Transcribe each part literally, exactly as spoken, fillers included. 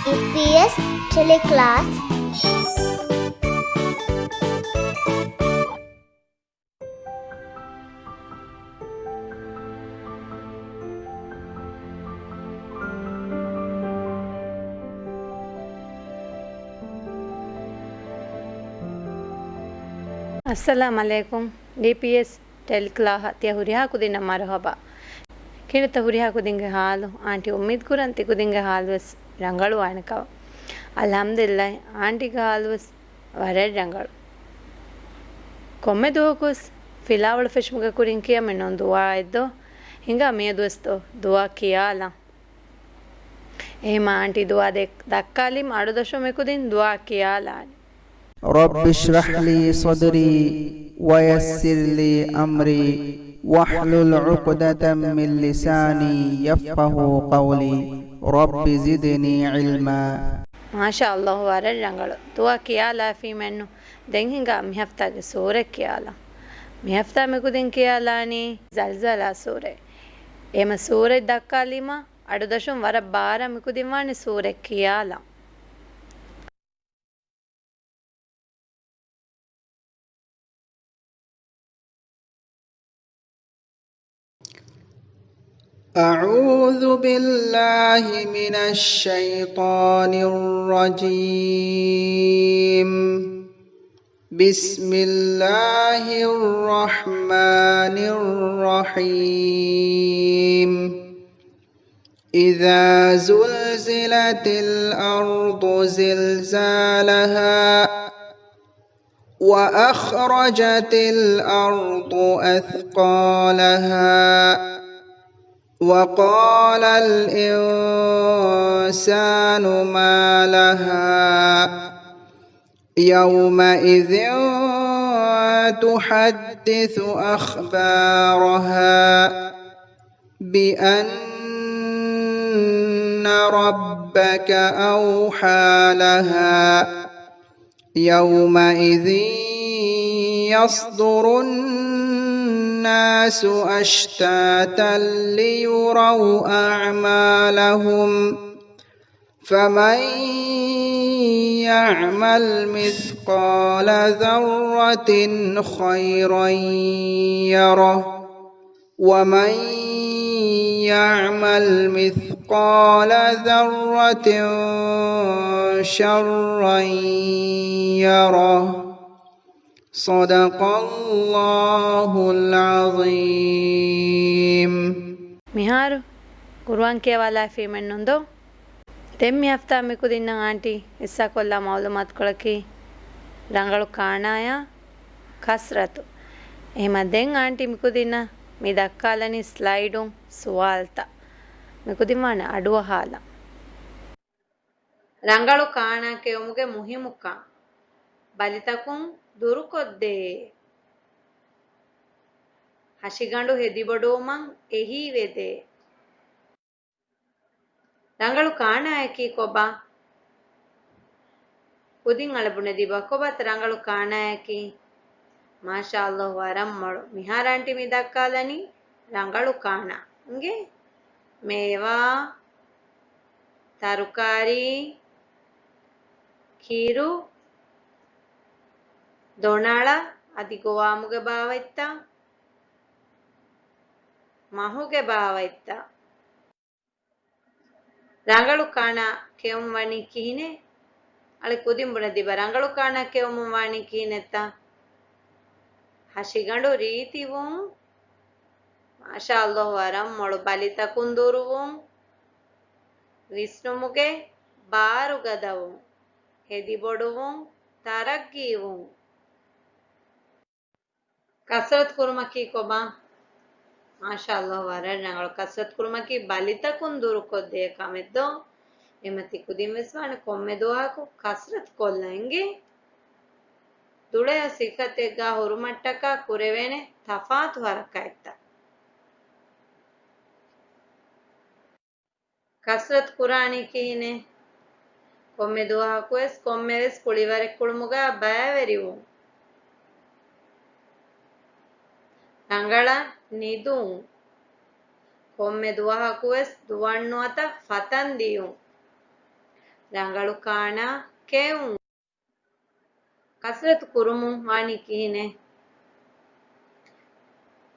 އީޕީއެސް ޓެލެކްލާސް. އައްސަލާމް ޢަލައިކުމް. އީޕީއެސް ޓެލެކްލާހަށް ތިޔަ ހުރިހާ ކުދިންނަށް މަރުޙަބާ. ކިހިނެއްތަ ހުރިހާ ކުދިންގެ ހާލު؟ އާންޓީ އުއްމީދު ކުރަން ތި ކުދިންގެ ހާލުވެސް ރަނގަޅުވާނެ ކަމަށް. އަލްޙަމްދުލިއްލާހް، އާންޓީގެ ހާލުވެސް ވަރަށް ރަނގަޅު. ކޮންމެ ދުވަހަކުވެސް ފިލާވަޅު ފެށުމުގެ ކުރިން ކިޔަމެއް ނޫން ދުޢާއެއްދޯ. ހިނގާ މިއަދުވެސް ދޯ ދުޢާ ކިޔާލަން. އެހެމަ އާންޓީ ދުޢާ ދެ-، ދައްކާލީމަ އަޑުދަށުން މިކުދިން ދުޢާ ކިޔާލާނެ. رب اشرح لي صدري ويسر لي أمري واحلل عقدة من لساني يفقهوا قولي. رب زدني علما. މާޝާﷲ، ވަރަށް ރަނގަޅު. ދުޢާ ކިޔާލާފީމެއްނު. ދެން ހިނގާ މިހަފްތާގެ ސޫރަ ކިޔާލަން. މިހަފްތާ މިކުދިން ކިޔާލާނީ ޒަލްޒަލާ ސޫރަ. އެހެމަ ސޫރަ ދައްކާލީމަ އަޑުދަށުން ވަރަށް ބާރަށް މިކުދިން ވާނެ ސޫރަ ކިޔާލަން. أعوذ بالله من الشيطان الرجيم. بسم الله الرحمن الرحيم. إذا زلزلت الأرض زلزالها وأخرجت الأرض أثقالها وقال الإنسان ما لها يومئذ تحدث أخبارها بأن ربك أوحى لها يومئذ يصدر الناس أشتاتا ليروا أعمالهم فمن يعمل مثقال ذرة خيرا يره ومن يعمل مثقال ذرة شرا يره. صدق الله العظيم. މިހާރު ޤުރުއާން ކިޔަވާލާފީމެއްނުން ދޯ؟ ދެން މި ހަފްތާ މިކުދިންނަށް އާންޓީ ހިއްސާކޮށްލާ މަޢުލޫމާތުކޮޅަކީ ރަނގަޅު ކާނާޔާ ކަސްރަތު. އެހެމަ ދެން އާންޓީ މިކުދިންނަށް މި ދައްކާލަނީ ސްލައިޑުން ސުވާލުތައް. މިކުދިން ވާނެ އަޑުއަހާލަން. ރަނގަޅު ކާނާ ކެއުމުގެ މުހިއްމުކަން ބަލިތަކުން ދުރުކޮށްދޭ. ހަށިގަނޑު ހެދިބޮޑުވުމަށް އެހީވެދޭ. ރަނގަޅު ކާނާއަކީ ކޮބާ؟ ކުދިން އަޅެ ބުނެދީބަ ކޮބާތަ ރަނގަޅު ކާނާއަކީ؟ މާޝާﷲ ވަރަށް މޮޅު. މިހާރު އާންޓީ މި ދައްކާލަނީ ރަނގަޅު ކާނާ. އިނގޭ؟ މޭވާ، ތަރުކާރީ، ކީރު، ދޮނަޅަ އަދި ގޮވާމުގެ ބާވަތްތައް، މަހުގެ ބާވަތްތައް. ރަނގަޅު ކާނާ ކެއުމުން ވަނީ ކިހިނެއް؟ އަޅެ ކުދިން ބުނެދީބަ ރަނގަޅު ކާނާ ކެއުމުން ވާނީ ކިހިނެއްތަ؟ ހަށިގަނޑު ރީތިވުން. މާޝާﷲ ވަރަށް މޮޅު. ބަލިތަކުން ދުރުވުން. ވިސްނުމުގެ ބާރު ގަދަވުން. ހެދިބޮޑުވުން. ތަރައްގީވުން. ކަސްރަތު ކުރުމަކީ ކޮބާ؟ މާޝާﷲ ވަރަށް ރަނގަޅު. ކަސްރަތު ކުރުމަކީ ބަލިތަކުން ދުރުކޮށްދޭ ކަމެއްދޯ؟ އެމަ ތި ކުދިން ވެސް ވާނެ ކޮންމެ ދުވަހަކު ކަސްރަތު ކޮށްލަން އިނގޭ. ދުޅަޔަށް ސިއްހަތެއްގާ ހުރުމަށްޓަކާ ކުރެވޭނެ ތަފާތު ހަރަކާތްތައް. ކަސްރަތު ކުރާނީ ކިހިނެއް؟ ކޮންމެ ދުވަހަކުވެސް ކޮންމެވެސް ކުޅިވަރެއް ކުޅުމުގާ ބައިވެރިވުން. ރަނގަޅަށް ނިދުން. ކޮންމެ ދުވަހަކުވެސް ދުވަން ނުވަތަ ފަތަން ދިޔުން. ރަނގަޅު ކާނާ ކެއުން. ކަސްރަތު ކުރުމުން ވާނީ ކިހިނެއް؟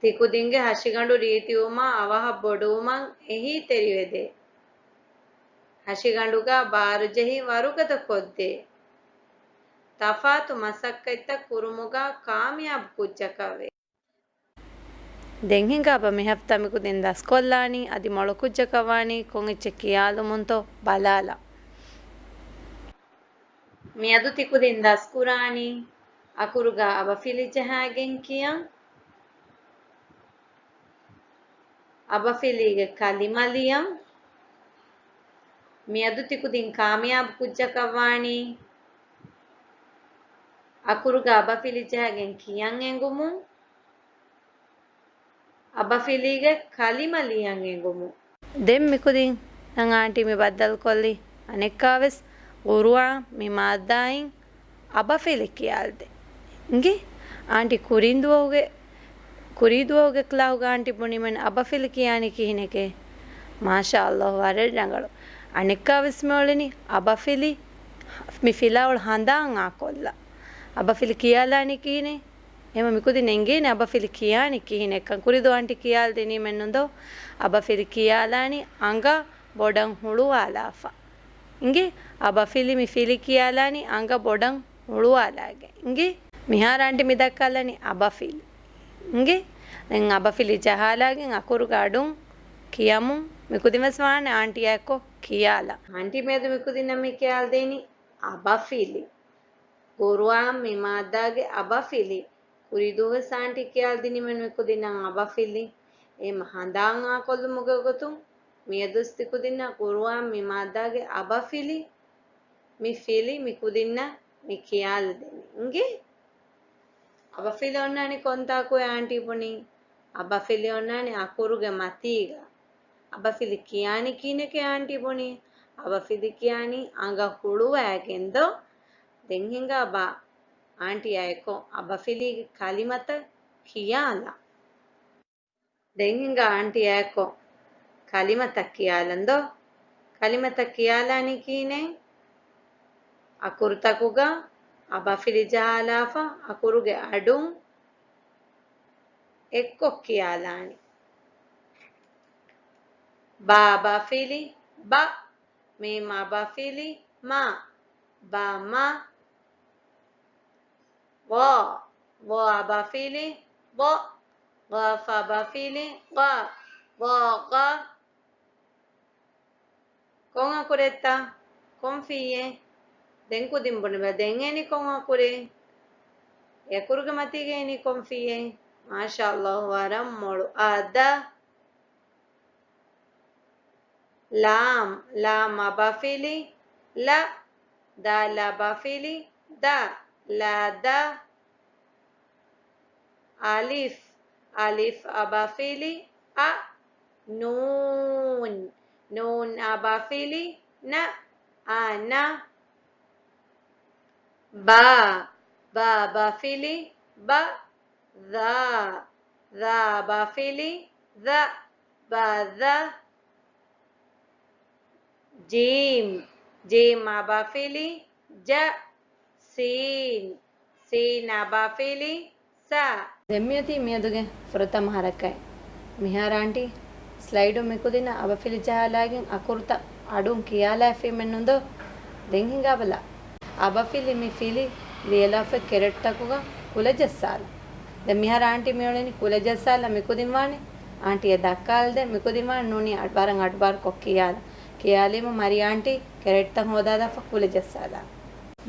ތިކުދިންގެ ހަށިގަނޑު ރީތިވުމާ އަވަހަށް ބޮޑުވުމަށް އެހީތެރިވެދޭ. ހަށިގަނޑުގަ ބާރުޖެހި ވަރުގަދަ ކޮށްދޭ. ތަފާތު މަސައްކަތްތައް ކުރުމުގަ ކާމިޔާބު ކުއްޖަކަށް ވޭ. ދެން ހިނގާބަ މި ހަފްތާ މިކުދިން ދަސްކޮށްލާނީ އަދި މޮޅު ކުއްޖަކަށް ވާނީ ކޮން އެއްޗެއް ކިޔާލުމުންތޯ ބަލާލަ. މިއަދު ތިކުދިން ދަސްކުރާނީ އަކުރުގަ އަބަފިލި ޖަހާގެން ކިޔަން، އަބަފިލީގެ ކަލިމަ ލިޔަން. މިއަދު ތިކުދިން ކާމިޔާބު ކުއްޖަކަށް ވާނީ އަކުރުގަ އަބަފިލި ޖަހާގެން ކިޔަން އެނގުމުން، އަބަފިލީގެ ކަލިމަ ލިޔަން އެނގުމުން. ދެން މިކުދިން ނަން އާންޓީ މި ބައްދަލުކޮށްލި އަނެއްކާވެސް ގުރުއާން މި މާއްދާއިން އަބަފިލި ކިޔާލަދޭ. އިނގޭ؟ އާންޓީ ކުރިން ދުވަހުގެ، ކުރީ ދުވަހުގެ ކްލާހުގަ އާންޓީ ބުނީމެން އަބަފިލި ކިޔާނީ ކިހިނެކޭ؟ މާޝާﷲ، ވަރަށް ރަނގަޅު. އަނެއްކާވެސް މިއުޅެނީ އަބަފިލި، މި ފިލާވަޅު ހަނދާން އާކޮށްލަ. އަބަފިލި ކިޔާލާނީ ކިހިނެއް؟ އެހެމަ މިކުދިން އެނގޭނެ އަބަފިލި ކިޔާނީ ކިހިނެއްކަން. ކުރިދު އާންޓީ ކިޔާލަދިނީމެއްނު ދޯ؟ އަބަފިލި ކިޔާލާނީ އަނގަ ބޮޑަށް ހުޅުވާލާފަ. އިނގޭ؟ އަބަފިލި މި ފިލި ކިޔާލާނީ އަނގަ ބޮޑަށް ހުޅުވާލާގެން. އިނގޭ؟ މިހާރު އާންޓީ މި ދައްކާލަނީ އަބަފިލި. އިނގޭ؟ ދެން އަބަފިލި ޖަހާލާގެން އަކުރުގެ އަޑުން ކިޔަމުން މިކުދިން ވެސް ވާނެ އާންޓީއާއެއްކޮށް ކިޔާލަން. އާންޓީ މިއަދު މިކުދިންނަށް މި ކިޔާލަދޭނީ އަބަފިލި. ގުރުއާން މި މާއްދާގެ އަބަފިލި. ކުރީދުވަހު ވެސް އާންޓީ ކިޔާލަދިނީމެން މިކުދިންނަށް އަބަފިލި. އެހެމަ ހަނދާން އާކޮށްލުމުގެ ގޮތުން މިއަދުވެސް ތިކުދިންނަށް ގުރުއާން މި މާއްދާގެ އަބަފިލި. މި ފިލި މިކުދިންނަށް މި ކިޔާލަދެނީ. އިނގޭ؟ އަބަފިލި އޮންނާނީ ކޮންތާކު އާންޓީ ބުނީ؟ އަބަފިލި އޮންނާނީ އަކުރުގެ މަތީގަ. އަބަފިލި ކިޔާނީ ކިހިނެކޭ އާންޓީ ބުނީ؟ އަބަފިލި ކިޔާނީ އަނގަ ހުޅުވާގެން ދޯ؟ ދެން ހިނގާބާ އާންޓީއާ އެކޮށް އަބަފިލީގެ ކަލިމަތައް ކިޔާލަން. ދެން ހިނގާ އާންޓީއާ އެކޮށް ކަލިމަތައް ކިޔާލަން ދޯ؟ ކަލިމަތައް ކިޔާލާނީ ކިހިނެއް؟ އަކުރުތަކުގަ އަބަފިލި ޖަހާލާފަ އަކުރުގެ އަޑުން އެއްކޮށް ކިޔާލާނީ. ބާ އަބަފިލި ބަ، މީމް އަބަފިލި މަ، ބަމަ. ޣާ، ޣާ އަބަފިލި ޣަ، ޤާފް އަބަފިލި ޤަ، ޣާގަ. ކޮން އަކުރެއްތަ؟ ކޮން ފިއްޔެއް؟ ދެން ކުދިން ބުނެބަ، ދެން އެނީ ކޮން އަކުރެއް؟ އެ އަކުރުގެ މަތީގަ އެނީ ކޮން ފިއްޔެއް؟ މާޝާﷲ، ވަރަށް މޮޅު. އަ، ދަ. ލާމް، ލާމް އަބަފިލި ލަ، ދާލް އަބަފިލި ދަ، ލަދަ. އަލިފް، އަލިފް އަބަފިލި އަ، ނޫން، ނޫން އަބަފިލި ނަ، އަނަ. ބާ، ބާ އަބަފިލި ބަ، ޛާ، ޛާ އަބަފިލި ޛަ، ބަޛަ. ޖީމް، ޖީމް އަބަފިލި ޖަ، ސީން، ސީން އަބަފިލި ސަ. ދެން މިއޮތީ މިއަދުގެ ފުރަތަމަ ހަރަކާތް. މިހާރު އާންޓީ ސްލައިޑު މިކުދިންނަށް އަބަފިލި ޖަހާލާގެން އަކުރުތައް އަޑުން ކިޔާލައިފީމެއްނު ދޯ؟ ދެން ހިނގާބަލަ. އަބަފިލި މި ފިލި ލިޔެލާފައި ކެރެޓްތަކުގަ ކުލަ ޖައްސާލަ. ދެން މިހާރު އާންޓީ މިއުޅެނީ ކުލަ ޖައްސާލަ މިކުދިން ވާނެ. އާންޓީ އެ ދައްކާލަދޭ މިކުދިން ވާނެ ނޫނީ އަޑު-، ވަރަށް އަޑުބާރުކޮށް ކިޔާލަ. ކިޔާލީމަ މަރި އާންޓީ ކެރެޓްތައް ހޯދާލާފަ ކުލަ ޖައްސާލާ.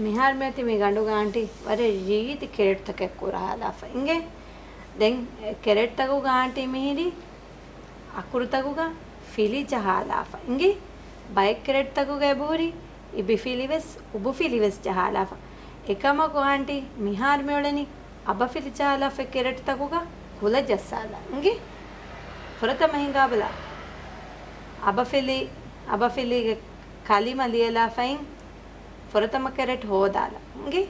މިހާރު މިއޮތީ މި ގަނޑުގަ އާންޓީ ވަރަށް ރީތި ކެރެޓްތަކެއް ކުރާލާފަ އިނގޭ. ދެން ކެރެޓްތަކުގަ އާންޓީ މިހިރީ އަކުރުތަކުގަ ފިލި ޖަހާލާފަ އިނގޭ. ބައެއް ކެރެޓްތަކުގަ އެބަހުރި އިބިފިލިވެސް އުބުފިލިވެސް ޖަހާލާފަ. އެކަމަކު އާންޓީ މިހާރު މިއުޅެނީ އަބަފިލި ޖަހާލާފަ ކެރެޓްތަކުގަ ކުލަ ޖައްސާލާ އިނގޭ. ފުރަތަމަ ހިނގާބަލަ. އަބަފިލި، އަބަފިލީގެ ކަލިމަ ލިޔެލާފައިން ފުރަތަމަ ކެރެޓް ހޯދާލަ އިނގޭ.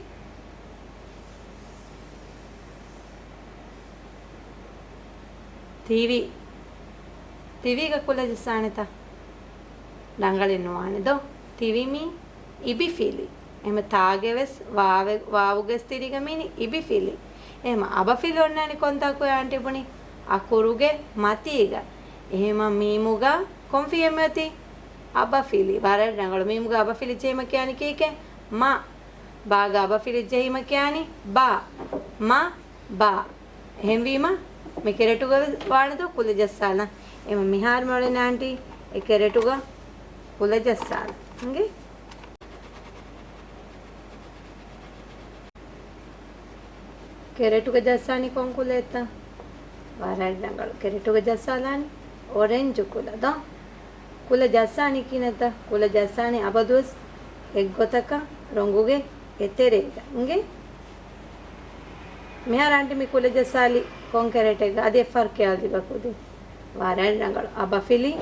ތިވި. ތިވީގަ ކުލަ ޖައްސާނެތަ؟ ރަނގަޅެއް ނުވާނެ ދޯ؟ ތިވި މީ އިބިފިލި. އެހެމަ ތާގެ ވެސް ވާވެ-، ވާވުގެ ތިރީގަ މީނީ އިބިފިލި. އެހެމަ އަބަފިލި އޮންނާނީ ކޮންތާކު އާންޓީ ބުނީ؟ އަކުރުގެ މަތީގަ. އެހެމަ މީމުގަ ކޮން ފިޔަމެއް އޮތީ؟ އަބަފިލި. ވަރަށް ރަނގަޅު. މީމުގަ އަބަފިލި ޖެހީމަ ކިޔާނީ ކީކޭ؟ މަ. ބާގަ އަބަފިލި ޖެހީމަ ކިޔާނީ ބާ. މަ، ބާ. އެހެންވީމަ، މި ކެރެޓުގަ ވެސް ވާނެދޯ ކުލަ ޖައްސާލަން. އެމަ މިހާރު މިއުޅެނީ އާންޓީ އެ ކެރެޓުގަ ކުލަ ޖައްސާލަން. އިނގޭ؟ ކެރެޓުގަ ޖައްސާނީ ކޮން ކުލައެއްތަ؟ ވަރަށް ރަނގަޅު. ކެރެޓުގަ ޖައްސާލާނީ އޮރެންޖު ކުލަ ދޯ. ކުލަ ޖައްސާނީ ކިހިނެއްތަ؟ ކުލަ ޖައްސާނީ އަބަދުވެސް އެއްގޮތަކަށް ރޮނގުގެ އެތެރޭގަ. އިނގޭ؟ މިހާރު އާންޓީ މި ކުލަ ޖައްސާލީ ކޮން ކެރެޓެއްގަ؟ އަދި އެއްފަހަރު ކިޔާލަދީބަ ކުދިން. ވަރަށް ރަނގަޅު. އަބަފިލި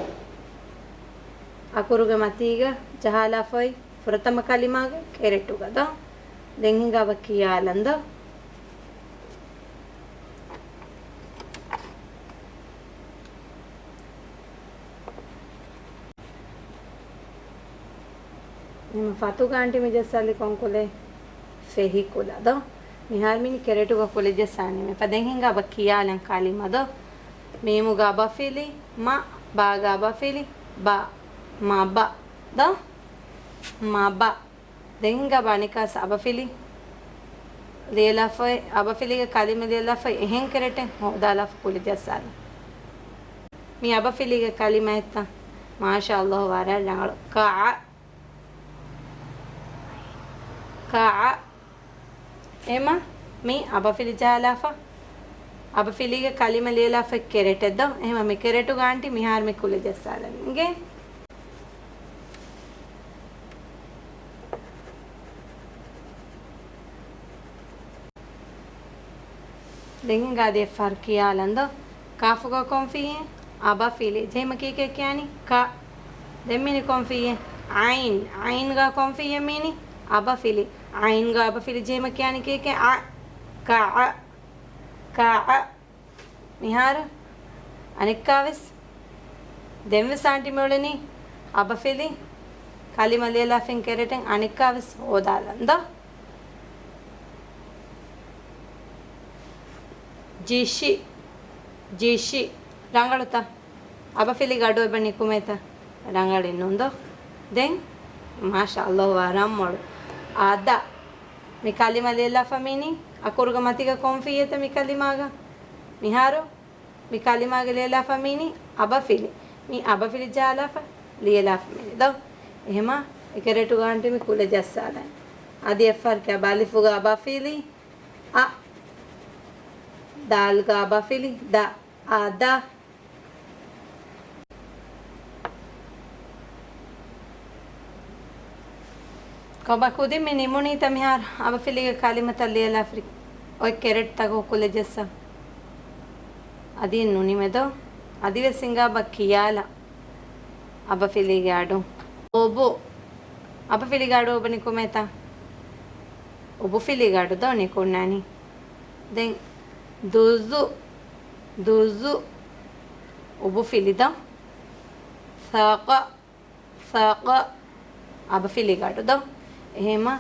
އަކުރުގެ މަތީގަ ޖަހާލާފައި ފުރަތަމަ ކަލިމާގެ ކެރެޓުގަ ދޯ. ދެން ހިނގާ އަބަ ކިޔާލަން ދޯ. އެހެމަ ފަތުގަ އާންޓީ މި ޖައްސާލީ ކޮން ކުލައެއް؟ ފެހި ކުލަ ދޯ. މިހާރު މީނީ ކެރެޓުގަ ކުލަ ޖައްސާނީމެ. ފަ ދެން ހިނގާ އަބަ ކިޔާލަން ކަލިމަ ދޯ. މީމުގަ އަބަފިލި މަ، ބާގަ އަބަފިލި ބާ. މަބަ ދޯ. މަބަ. ދެން ހިނގާ އަނެއްކާވެސް އަބަފިލި ލިޔެލާފައި، އަބަފިލީގެ ކަލިމަ ލިޔެލާފައި އެހެން ކެރެޓެއް ހޯދާލާފަ ކުލަ ޖައްސާލަން. މި އަބަފިލީގެ ކަލިމައެއްތަ؟ މާޝާﷲ ވަރަށް ރަނގަޅު. ކައަ. ކައަ. އެމަ މި އަބަފިލި ޖަހާލާފަ، އަބަފިލީގެ ކަލިމަ ލިޔެލާފަ ކެރެޓެއް ދޯ. އެހެމަ މި ކެރެޓުގަ އާންޓީ މިހާރު މި ކުލަ ޖައްސާލަން. އިނގޭ؟ ދެން ހިނގާ އަދި އެއްފަހަރު ކިޔާލަން ދޯ. ކާފުގަ ކޮން ފިޔެއް؟ އަބަފިލި. ޖެހިމަ ކީކޭ ކިޔާނީ؟ ކަ. ދެން މީނީ ކޮން ފިޔެއް؟ ޢައިން. ޢައިންގަ ކޮން ފިޔެއް މީނީ؟ އަބަފިލި. ޢައިންގަ އަބަފިލި ޖެހިމަ ކިޔާނީ ކީކޭ؟ އަ. ކައަ. ކައަ. މިހާރު އަނެއްކާވެސް ދެންވެސް އާންޓީ މިއުޅެނީ އަބަފިލި ކަލިމަ ލިޔެލާފިން ކެރެޓެއް އަނެއްކާވެސް ހޯދާލަން ދޯ. ޖިށި، ޖިށި. ރަނގަޅުތަ؟ އަބަފިލިގެ އަޑު އެބަ ނިކުމޭތަ؟ ރަނގަޅެއް ނޫން ދޯ. ދެން މާޝާﷲ ވަރަށް މޮޅު. އަދަ. މި ކަލިމަ ލިޔެލާފަ މީނީ އަކުރުގެ މަތީގަ ކޮން ފިޔަތަ މި ކަލިމާގަ؟ މިހާރު މި ކަލިމާގެ ލިޔެލާފަ މީނީ އަބަފިލި. މި އަބަފިލި ޖަހާލާފަ ލިޔެލާފަ މީނީ ދޯ. އެހެމަ އެ ކެރެޓުގަ އާންޓީ މި ކުލަ ޖައްސާލަން. އަދި އެއްފަހަރު ކިޔާ އަލިފުގަ އަބަފިލި އަ. ދާލުގަ އަބަފިލި ދަ. އަދަ. ކޮބާ ކުދިން މި ނިމުނީތަ މިހާރު އަބަފިލީގެ ކަލިމަތައް ލިޔެލާފަ އޮތް ކެރެޓްތަކުގަ ކުލަ ޖައްސަން؟ އަދި ނުނިމެދޯ. އަދިވެސް ހިނގާ އަބަ ކިޔާލަން. އަބަފިލީގެ އަޑު. އުބު. އަބަފިލީގެ އަޑު އެބަ ނިކުމޭތަ؟ އުބުފިލީގެ އަޑު ދޯ ނިކުންނާނީ. ދެން ދުޒު، ދުޒު، އުބުފިލި ދޯ. ސަގަ، ސަގަ، އަބަފިލީގެ އަޑު ދޯ. އެހެމަ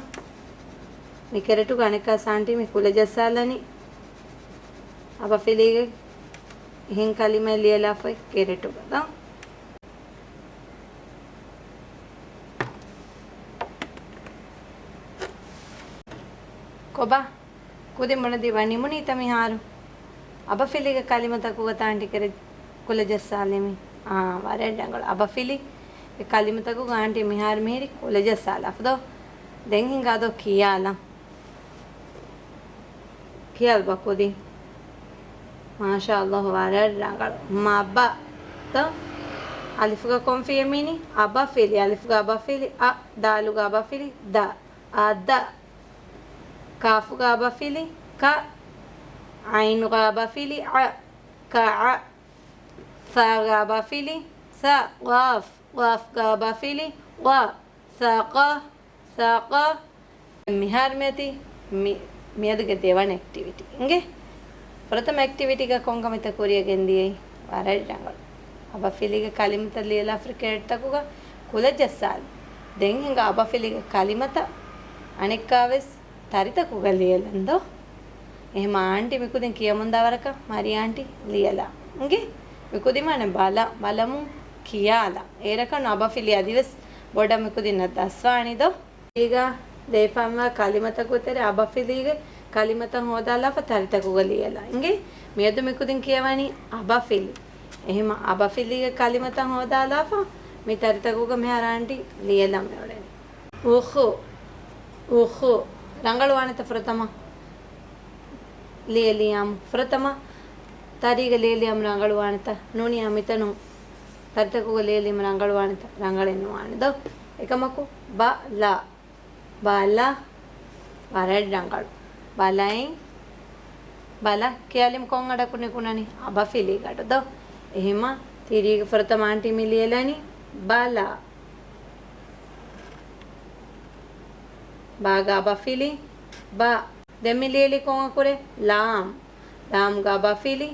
މި ކެރެޓުގަ އަނެއްކާ އާންޓީ މި ކުލަ ޖައްސާލަނީ. އަބަފިލީގެ އެހެން ކަލިމައެއް ލިޔެލާފައި ކެރެޓުގަ ދޯ. ކޮބާ؟ ކުދިން ބުނެދީ ވަ ނިމުނީތަ މިހާރު؟ އަބަފިލީގެ ކަލިމަތަކުގަ އާންޓީ ކެރެ ކުލަ ޖައްސާލީމި. އާ، ވަރަށް ރަނގަޅު. އަބަފިލީގެ ކަލިމަތަކުގަ އާންޓީ މިހާރު މިހިރީ ކުލަ ޖައްސާލާފަ ދޯ. ދެން ހިނގާ ދޯ ކިޔާލަން. ކިޔާލަބަ ކުދިން. މާޝާﷲ ވަރަށް ރަނގަޅު. މަބަ ތަ. އަލިފުގަ ކޮން ފިޔަ މީނީ؟ އަބަފިލި. އަލިފުގަ އަބަފިލި އަ. ދާލުގަ އަބަފިލި ދަ. އަދަ. ކާފުގަ އަބަފިލި ކަ. ޢައިނުގަ އަބަފިލި ޢަ. ކައަ. ސާގަ އަބަފިލި ސަ. ޤާފް. ޤާފްގަ އަބަފިލި ޤަ. ސަގަ. ސަގަ. މިހާރު މިއޮތީ މި-، މިއަދުގެ ދެވަނަ އެކްޓިވިޓީ. އިނގޭ؟ ފުރަތަމަ އެކްޓިވިޓީގަ ކޮންކަމެއްތަ ކުރިއަށް ގެންދިޔައީ؟ ވަރަށް ރަނގަޅު. އަބަފިލީގެ ކަލިމަތައް ލިޔެލާފަ ކެރެޓްތަކުގަ ކުލަ ޖައްސާލި. ދެން ހިނގާ އަބަފިލީގެ ކަލިމަތައް އަނެއްކާވެސް ތަރިތަކުގަ ލިޔެލަން ދޯ. އެހެމަ އާންޓީ މިކުދިން ކިޔަމުންދާ ވަރަކަށް މަރިޔާ އާންޓީ ލިޔެލާ. އިނގޭ؟ މިކުދިން ވާނެ ބަލަ، ބަލަމުން ކިޔާލާ. އޭރަކަށް އަބަފިލި އަދިވެސް ބޮޑަށް މިކުދިންނަށް ދަސްވާނީ ދޯ. އީގާ ދެއިފާމިވާ ކަލިމަތަކުގެ ތެރޭ އަބަފިލީގެ ކަލިމަތައް ހޯދާލާފަ ތަރިތަކުގަ ލިޔެލާ. އިނގޭ؟ މިއަދު މިކުދިން ކިޔަވަނީ އަބަފިލި. އެހެމަ އަބަފިލީގެ ކަލިމަތައް ހޯދާލާފަ މި ތަރިތަކުގަ މިހާރު އާންޓީ ލިޔެލަން މިއުޅެނީ. އުޚު، އުޚު. ރަނގަޅުވާނެތަ ފުރަތަމަ؟ ލިޔެލިޔާމު. ފުރަތަމަ ތަރީގަ ލިޔެލިޔާމު ރަނގަޅުވާނެތަ؟ ނޫނިޔާ މިތަނުން ތަރިތަކުގަ ލިޔެލީމު ރަނގަޅުވާނެތަ؟ ރަނގަޅެއް ނުވާނެ ދޯ. އެކަމަކު، ބަލަ، ބަލަ، ވަރަށް ރަނގަޅު. ބަލައިން، ބަލަ ކިޔާލީމު ކޮން އަޑަކު ނިކުންނަނީ؟ އަބަފިލީގަ ދޯ. އެހެމަ ތިރީގެ ފުރަތަމަ އާންޓީ މި ލިޔެލަނީ ބަލަ. ބާގަ އަބަފިލި ބަ. ދެން މި ލިޔެލީ ކޮން އަކުރެއް؟ ލާމް. ލާމްގަ އަބަފިލި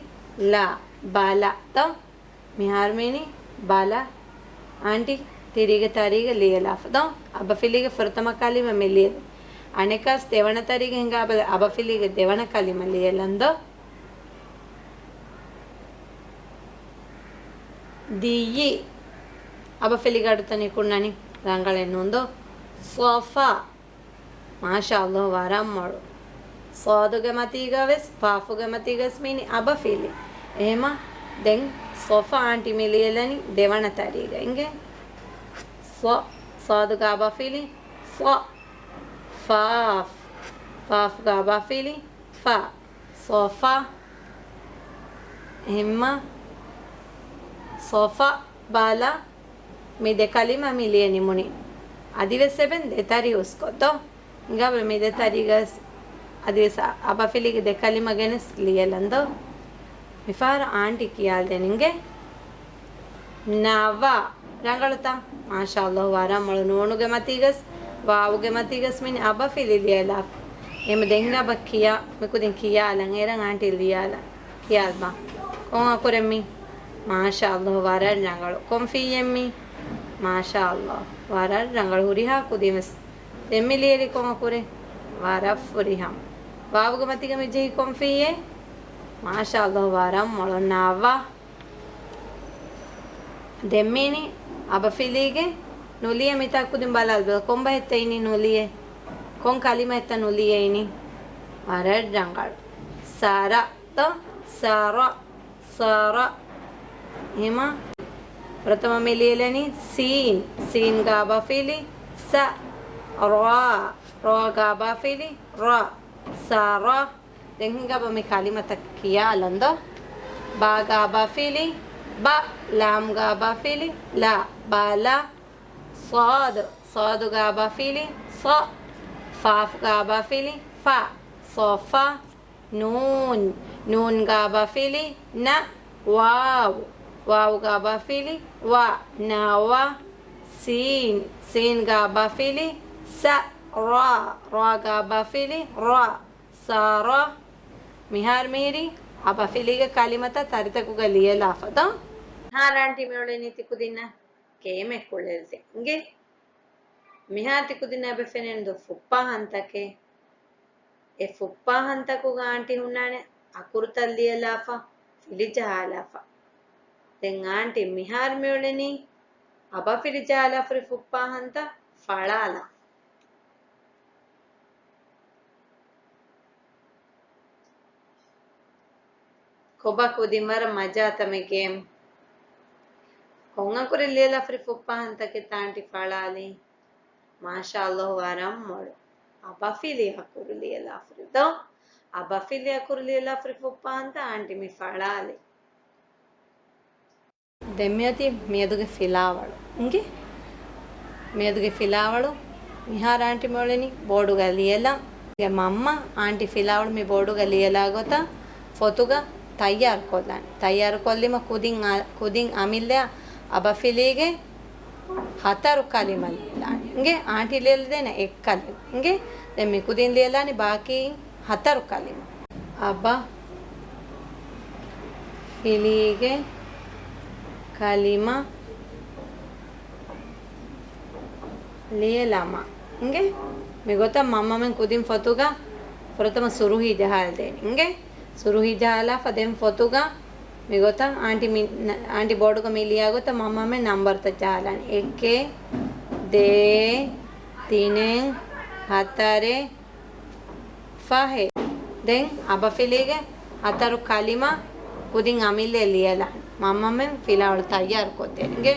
ލަ. ބަލަ ދޯ. މިހާރު މީނީ ބަލަ. އާންޓީ ތިރީގެ ތަރީގަ ލިޔެލާފަ ދޯ. އަބަފިލީގެ ފުރަތަމަ ކަލިމަ މި ލިޔެލި. އަނެއްކާސް ދެވަނަ ތަރީގަ ހިނގާ ބަލަ އަބަފިލީގެ ދެވަނަ ކަލިމަ ލިޔެލަން ދޯ. ދިޔި. އަބަފިލިގަ އަޑުތައް ނިކުންނަނީ ރަނގަޅެއް ނޫން ދޯ. ޞަފާ. މާޝާﷲ ވަރަށް މޮޅު. ޞާދުގެ މަތީގަ ވެސް، ޤާފުގެ މަތީގަ ވެސް މީނީ އަބަފިލި. އެހެމަ ދެން ޞަފާ އާންޓީ މި ލިޔެލަނީ ދެވަނަ ތަރީގަ. އިނގޭ؟ ޞަ، ޞާދުގަ އަބަފިލި ޞަ. ޤާފް، ޤާފްގަ އަބަފިލި ފަ. ޞަފަ. އެހެމަ ޞަފަ ބަލަ. މި ދެ ކަލިމަ މި ލިޔެ ނިމުނީ. އަދިވެސް އެބަ ދެ ތަރި އުސްކޮށް ދޯ. ހިނގާބަ މި ދެ ތަރީގަ ވެސް އަދިވެސް އަ، އަބަފިލީގެ ދެ ކަލިމަ ގެނެސް ލިޔެލަން ދޯ. މިފަހަރު އާންޓީ ކިޔާލަން އިނގޭ. ނަވަ. ރަނގަޅުތަ؟ މާޝާﷲ ވަރަށް މޮޅު. ނޫނުގެ މަތީގަސް، ވާވުގެ މަތީގަސް މިނި އަބަފިލި ލިޔެލާފަ. އެހެމަ ދެން އަބަ ކިޔާ، މިކުދިން ކިޔާލަން. އޭރަން އާންޓީ ލިޔާލަން. ކިޔާލްބާ. ކޮން އަކުރެއް މީ؟ މާޝާﷲ ވަރަށް ރަނގަޅު. ކޮން ފީއެއް މީ؟ މާޝާﷲ ވަރަށް ރަނގަޅު. ހުރިހާ ކުދިން ވެސް. ދެން މި ލިޔެލި ކޮން އަކުރެއް؟ ވަރަށް ފުރިހަމަ. ވާވުގެ މަތީގަ މި ޖެހި ކޮން ފީއެއް؟ މާޝާﷲ ވަރަށް މޮޅު. ނަވަ. ދެން މީނީ އަބަފިލީގެ ނުލިޔެ މިތާ ކުދިން ބަލާލިބަލަ. ކޮން ބަހެއްތަ އިނީ ނުލިޔެ؟ ކޮން ކަލިމައެއްތަ ނުލިޔެ އިނީ؟ ވަރަށް ރަނގަޅު. ސަރަ ތަ، ސަރަ، ސަރަ. އެހެމަ ފުރަތަމަ މި ލިޔެލަނީ ސީން. ސީންގަ އަބަފިލި ސަ. ރާ. ރާގަ އަބަފިލި ރަ. ސަރަ. ދެން ހިނގާބަ މި ކަލިމަތައް ކިޔާލަން ދޯ. ބާގަ އަބަފިލި ބަ. ލާމްގަ އަބަފިލި ލަ. ބަލަ. ޞާދު. ޞާދުގަ އަބަފިލި ޞަ. ފާފްގަ އަބަފިލި ފަ. ޞަފަ. ނޫން. ނޫންގަ އަބަފިލި ނަ. ވާވް. ވާވްގަ އަބަފިލި ވަ. ނަވަ. ސީން. ސީންގަ އަބަފިލި ސަ. ރާ. ރާގަ އަބަފިލި ރަ. ސަރަ. މިހާރު މިހިރީ އަބަފިލީގެ ކަލިމަތައް ތަރިތަކުގަ ލިޔެލާފަ ދޯ. މިހާރު އާންޓީ މިއުޅެނީ ތިކުދިންނަށް ގޭމެއް ކުޅެލިދޭން. އިނގޭ؟ މިހާރު ތިކުދިންނަށް އެބަ ފެނޭނެ ދޯ ފުއްޕާ ހަންތަކެއް. އެ ފުއްޕާ ހަންތަކުގަ އާންޓީ ހުންނާނެ އަކުރުތައް ލިޔެލާފަ، ފިލި ޖަހާލާފަ. ދެން އާންޓީ މިހާރު މިއުޅެނީ އަބަފިލި ޖަހާލާފަ ހުރި ފުއްޕާ ހަންތައް ފަޅާލާ. ކޮބާ ކުދިން ވަރަށް މަޖާތަ މި ގޭމް؟ ކޮން އަކުރެއް ލިޔެލާފަ ހުރި ފުއްޕާ ހަންތަކެއްތަ އާންޓީ ފަޅާލީ؟ މާޝާﷲ ވަރަށް މޮޅު. އަބަފިލި އަކުރު ލިޔެލާފަ ހުރި ދޯ؟ އަބަފިލި އަކުރު ލިޔެލާފަ ހުރި ފުއްޕާ ހަންތައް އާންޓީ މި ފަޅާލީ. ދެން މިއޮތީ މިއަދުގެ ފިލާވަޅު. އިނގޭ؟ މިއަދުގެ ފިލާވަޅު މިހާރު އާންޓީ މިއުޅެނީ ބޯޑުގަ ލިޔެލަން. އޭގެ މަންމަ އާންޓީ ފިލާވަޅު މި ބޯޑުގަ ލިޔެލާ ގޮތަށް ފޮތުގަ ތައްޔާރުކޮށްލާނެ. ތައްޔާރުކޮށްލީމަ ކުދިން އަ، ކުދިން އަމިއްލައަށް އަބަފިލީގެ ހަތަރު ކަލިމަ ލިޔެލާނެ. އިނގޭ؟ އާންޓީ ލިޔެލަދޭނެ އެއްކަލެއް. އިނގޭ؟ ދެން މިކުދިން ލިޔެލާނީ ބާކީ ހަތަރު ކަލިމަ. އަބަ ފިލީގެ ކަލިމަ ލިޔެލަމާ. އިނގޭ؟ މިގޮތަށް މަންމަމެން ކުދިން ފޮތުގަ ފުރަތަމަ ސުރުހީ ޖަހާލަދޭނެ. އިނގޭ؟ ސުރުހީ ޖަހާލާފަ ދެން ފޮތުގަ މިގޮތަށް އާންޓި މި، އާންޓި ބޯޑުގަ މި ލިޔާ ގޮތަށް މަންމަމެން ނަންބަރުތައް ޖަހާލާނެ. އެކެއް، ދޭއް، ތިނެއް، ހަތަރެއް، ފަހެއް. ދެން އަބަފިލީގެ ހަތަރު ކަލިމަ ކުދިން އަމިއްލަ ލިޔަލާނެ. މަންމަމެން ފިލާވަޅު ތައްޔާރު ކޮށްދޭނެ. އިނގޭ؟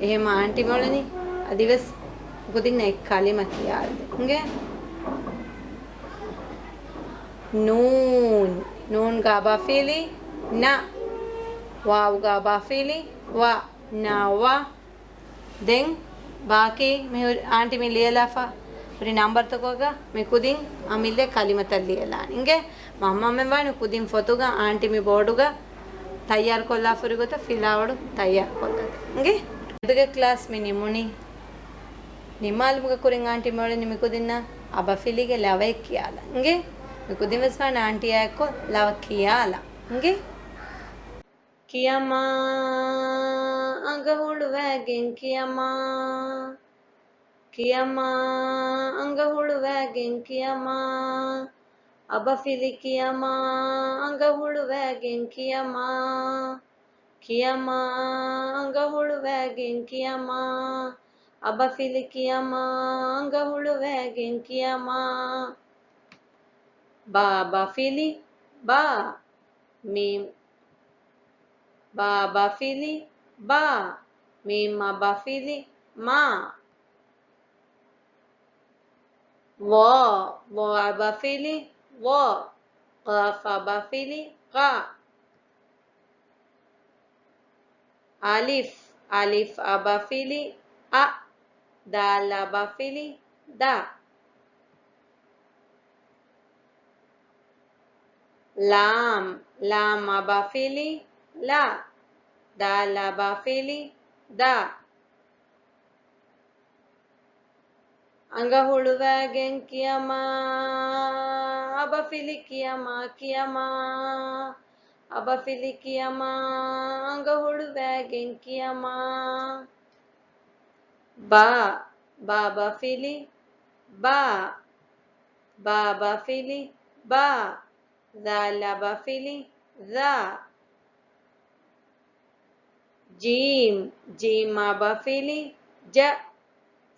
އެހެން އާންޓި މިއުޅެނީ އަދިވެސް ކުދިންނަށް އެއް ކަލިމަ ކިޔާލަދޭ. އިނގޭ؟ ނޫން. ނޫންގަ އަބަފިލި ނަ. ވާވުގަ އަބަފިލި ވަ. ނަވަ. ދެން ބާކީ މި ހުރި، އާންޓި މި ލިޔަލާފަ ހުރި ނަންބަރުތަކުގަ މި ކުދިން އަމިއްލަ ކަލިމަތައް ލިޔަލާނެ. އިނގޭ؟ މަންމަމެން ވާނެ ކުދިން ފޮތުގަ އާންޓި މި ބޯޑުގަ ތައްޔާރުކޮށްލާފަ ހުރި ގޮތަށް ފިލާވަޅު ތައްޔާރުކޮށްލަދޭ. އިނގޭ؟ އަދުގެ ކްލާސް މި ނިމުނީ. ނިންމާލުމުގެ ކުރިން އާންޓި މިއުޅެނީ މި ކުދިންނަށް އަބަފިލީގެ ލަވައެއް ކިޔާލަން. އިނގޭ؟ މި ކުދިން ވެސް ވާނެ އާންޓީއާ އެއްކޮށް ލަވަ ކިޔާލަން. އިނގޭ؟ ކިޔަމާ، އަނގަ ހުޅުވައިގެން ކިޔަމާ. ކިޔަމާ، އަނގަ ހުޅުވައިގެން ކިޔަމާ. އަބަފިލި ކިޔަމާ، އަނގަ ހުޅުވައިގެން ކިޔަމާ. ކިޔަމާ، އަނގަ ހުޅުވައިގެން ކިޔަމާ. އަބަފިލި ކިޔަމާ، އަނގަ ހުޅުވައިގެން ކިޔަމާ. ބާ ބަފިލި ބާ. މީމް. ބާ ބަފިލި ބާ. މީމް އަބަފިލި މާ. ވާ، ވާ އަބަފިލި ވާ. ޤާފް އަބަފިލި ޤާ. އަލިފް، އަލިފް އަބަފިލި އަ. ދާލް އަބަފިލި ދާ. ލާމް، ލާމް އަބަފިލި ލާ. ދާލް އަބަފިލި ދާ. އަނގަ ހުޅުވައިގެން ކިޔަމާ، އަބަފިލި ކިޔަމާ، ކިޔަމާ. އަބަފިލި ކިޔަމާ، އަނގަ ހުޅުވައިގެން ކިޔަމާ. ބާ، ބާ ބަފިލި ބާ. ބާ ބަފިލި ބާ. ޛާލް އަބަފިލި ޛާ. ޖީމް، ޖީމް އަބަފިލި ޖަ.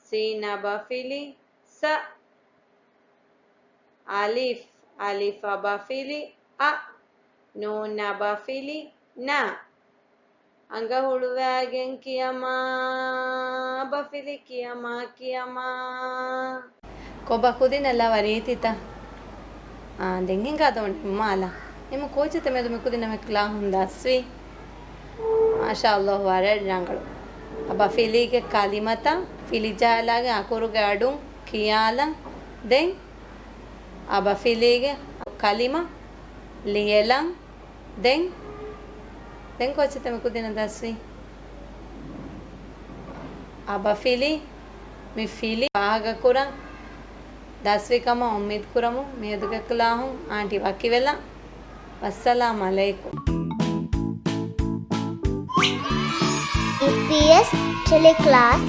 ސީން އަބަފިލި ސަ. އަލިފް، އަލިފް އަބަފިލި އަ. ނޫން އަބަފިލި ނަ. އަނގަ ހުޅުވައިގެން ކިޔަމާ، އަބަފިލި ކިޔަމާ، ކިޔަމާ. ކޮބާ ކުދިންނަށް ލަވަ ރީތިތަ؟ އާ، ދެން ހިނގާ ދޯ ނިންމާލަ. އެމަ ކޯޗެތަ މެދު މި ކުދިންނަށް މި ކްލާހުން ދަސްވީ؟ މާޝާﷲ، ވަރަށް ރަނގަޅު. އަބަފިލީގެ ކަލިމަތައް ފިލިޖަހާލާގެ އަކުރުގެ އަޑުން ކިޔާލަން. ދެން އަބަފިލީގެ ކަލިމަ ލިޔެލަން. ދެން، ދެން ކޯޗެތަ މި ކުދިންނަށް ދަސްވީ؟ އަބަފިލި، މި ފިލި ފާހަގަކުރަން ދަސްވި ކަމަށް އުއްމީދު ކުރަމުން މިއަދުގެ ކްލާހުން އާންޓި ވަކިވެލަން. ވައްސަލާމް ޢަލައިކުމް. އީޕީއެސް ޓެލެ ކްލާސް.